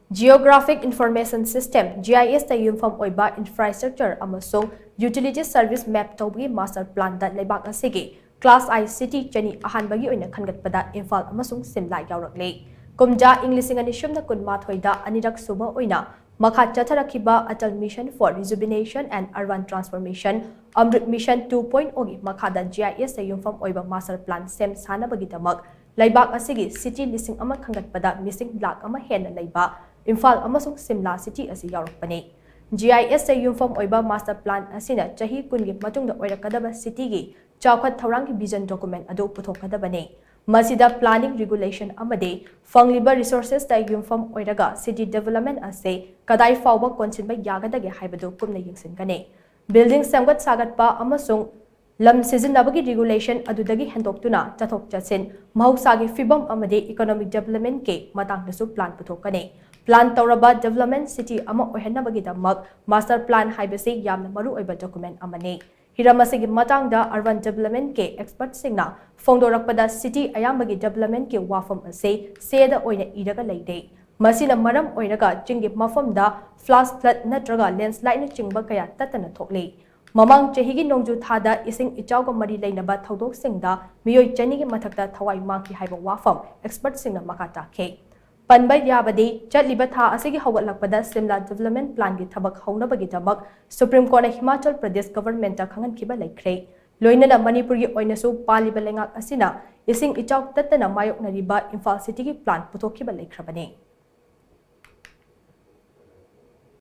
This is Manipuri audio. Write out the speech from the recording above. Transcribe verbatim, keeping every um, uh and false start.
Geographic Information System, GIS ꯇ ꯌꯨꯝꯐꯝ ꯑꯣꯏꯕ Infrastructure ꯑꯃꯁꯨꯡ Utility Service Map ꯇꯧꯕꯒꯤ Master Plan ꯗ ꯂꯩꯕꯥꯛ ꯑꯁꯤꯒꯤ Class I City ꯆꯅꯤ ꯑꯍꯥꯟꯕꯒꯤ ꯑꯣꯏꯅ ꯈꯟꯒꯠꯄꯗ ꯏꯝꯐꯥꯜ ꯑꯃꯁꯨꯡ ꯁꯤꯝꯂꯥ ꯌꯥꯎꯔꯛꯂꯤ꯫ ꯀꯨꯝꯖꯥ ꯏꯪ ꯂꯤꯁꯤꯡ ꯑꯅꯤ ꯁꯨꯞꯅ ꯀꯨꯟꯃꯥꯊꯣꯏꯗ ꯑꯅꯤꯔꯛ ꯁꯨꯕ ꯑꯣꯏꯅ ꯃꯈꯥ ꯆꯠꯊꯔꯛꯈꯤꯕ Atal Mission for Rejuvenation and Urban Transformation, AMRUT Mission two point O ꯒꯤ ꯃꯈꯥꯗ GIS ꯇ ꯌꯨꯝꯐꯝ ꯑꯣꯏꯕ Master Plan ꯁꯦꯝ ꯁꯥꯅꯕꯒꯤꯗꯃꯛ ꯂꯩꯕꯥꯛ ꯑꯁꯤꯒꯤ city ꯂꯤꯁꯤꯡ ꯑꯃ ꯈꯟꯒꯠꯄꯗ ꯃꯤꯁꯤꯡ ꯂꯥꯈ ꯑꯃ ꯍꯦꯟꯅ ꯂꯩꯕ ꯏꯝꯐꯥꯜ ꯑꯃꯁꯨꯡ ꯁꯤꯝꯂꯥ city ꯑꯁꯤ ꯌꯥꯎꯔꯛꯄꯅꯤ꯫ GIS ꯇ ꯌꯨꯝꯐꯝ ꯑꯣꯏꯕ Master Plan ꯑꯁꯤꯅ ꯆꯍꯤ ꯀꯨꯟꯒꯤ ꯃꯇꯨꯡꯗ ꯑꯣꯏꯔꯛꯀꯗꯕ city ꯒꯤ ꯆꯥꯎꯈꯠ ꯊꯧꯔꯥꯡꯒꯤ vision document ꯑꯗꯨ ꯄꯨꯊꯣꯛꯀꯗꯕꯅꯤ꯫ ꯃꯁꯤꯗ planning regulation ꯑꯃꯗꯤ ꯐꯪꯂꯤꯕ resources ꯇ ꯌꯨꯝꯐꯝ ꯑꯣꯏꯔꯒ city development ꯑꯁꯤ ꯀꯗꯥꯏ ꯐꯥꯎꯕ ꯀꯣꯟꯁꯤꯟꯕ ꯌꯥꯒꯗꯒꯦ ꯍꯥꯏꯕꯗꯨ ꯀꯨꯞꯅ ꯌꯦꯡꯁꯤꯟꯒꯅꯤ꯫ Building ꯁꯦꯝꯒꯠ ꯁꯥꯒꯠꯄ ꯑꯃꯁꯨꯡ ꯂꯝ ꯁꯤꯖꯤꯟꯅꯕꯒꯤ regulation ꯑꯗꯨꯗꯒꯤ ꯍꯦꯟꯗꯣꯛꯇꯨꯅ ꯆꯠꯊꯣꯛ ꯆꯠꯁꯤꯟ, ꯃꯍꯧꯁꯥꯒꯤ ꯐꯤꯕꯝ ꯑꯃꯗꯤ economic development ꯀꯤ ꯃꯇꯥꯡꯗꯁꯨ plan ꯄꯨꯊꯣꯛꯀꯅꯤ꯫ Plan ꯇꯧꯔꯕ development city ꯑꯃ ꯑꯣꯏꯍꯟꯅꯕꯒꯤꯗꯃꯛ Master Plan ꯍꯥꯏꯕꯁꯤ ꯌꯥꯝꯅ ꯃꯔꯨꯑꯣꯏꯕ document ꯑꯃꯅꯤ꯫ ꯍꯤꯔꯝ ꯑꯁꯤꯒꯤ ꯃꯇꯥꯡꯗ urban development ꯀꯤ expert ꯁꯤꯡꯅ ꯐꯣꯡꯗꯣꯔꯛꯄꯗ city ꯑꯌꯥꯝꯕꯒꯤ development ꯀꯤ ꯋꯥꯐꯝ ꯑꯁꯤ ꯆꯦꯗ ꯑꯣꯏꯅ ꯏꯔꯒ ꯂꯩꯔꯦ꯫ ꯃꯁꯤꯅ ꯃꯔꯝ ꯑꯣꯏꯔꯒ ꯆꯤꯡꯒꯤ ꯃꯐꯝꯗ flash flood ꯅꯠꯇ꯭ꯔꯒ landslide ꯅꯆꯤꯡꯕ ꯀꯌꯥ ꯇꯠꯇꯅ ꯊꯣꯛꯂꯤ꯫ ꯃꯃꯥꯡ ꯆꯍꯤꯒꯤ ꯅꯣꯡꯖꯨ ꯊꯥꯗ ꯏꯁꯤꯡ ꯏꯆꯥꯎꯒ ꯃꯔꯤ ꯂꯩꯅꯕ ꯊꯧꯗꯣꯛꯁꯤꯡꯗ ꯃꯤꯑꯣꯏ ꯆꯅꯤꯒꯤ ꯃꯊꯛꯇ ꯊꯋꯥꯏ ꯃꯥꯡꯈꯤ ꯍꯥꯏꯕ ꯋꯥꯐꯝ expert ꯁꯤꯡꯅ ꯃꯈꯥ ꯇꯥꯈꯤ꯫ ꯄꯟꯕ ꯌꯥꯕꯗꯤ, ꯆꯠꯂꯤꯕ ꯊꯥ ꯑꯁꯤꯒꯤ ꯍꯧꯒꯠꯂꯛꯄꯗ ꯁꯤꯝꯂꯥ development plan ꯒꯤ ꯊꯕꯛ ꯍꯧꯅꯕꯒꯤꯗꯃꯛ Supreme Court ꯅ ꯍꯤꯃꯥꯆꯜ ꯄ꯭ꯔꯗꯦꯁ government ꯇ ꯈꯪꯍꯟꯈꯤꯕ ꯂꯩꯈ꯭ꯔꯦ꯫ ꯂꯣꯏꯅꯅ ꯃꯅꯤꯄꯨꯔꯒꯤ ꯑꯣꯏꯅꯁꯨ ꯄꯥꯜꯂꯤꯕ ꯂꯩꯉꯥꯛ ꯑꯁꯤꯅ ꯏꯁꯤꯡ ꯏꯆꯥꯎ ꯇꯠꯇꯅ ꯃꯥꯌꯣꯛꯅꯔꯤꯕ ꯏꯝꯐꯥꯜ city ꯒꯤ plan ꯄꯨꯊꯣꯛꯈꯤꯕ ꯂꯩꯈ꯭ꯔꯕꯅꯤ꯫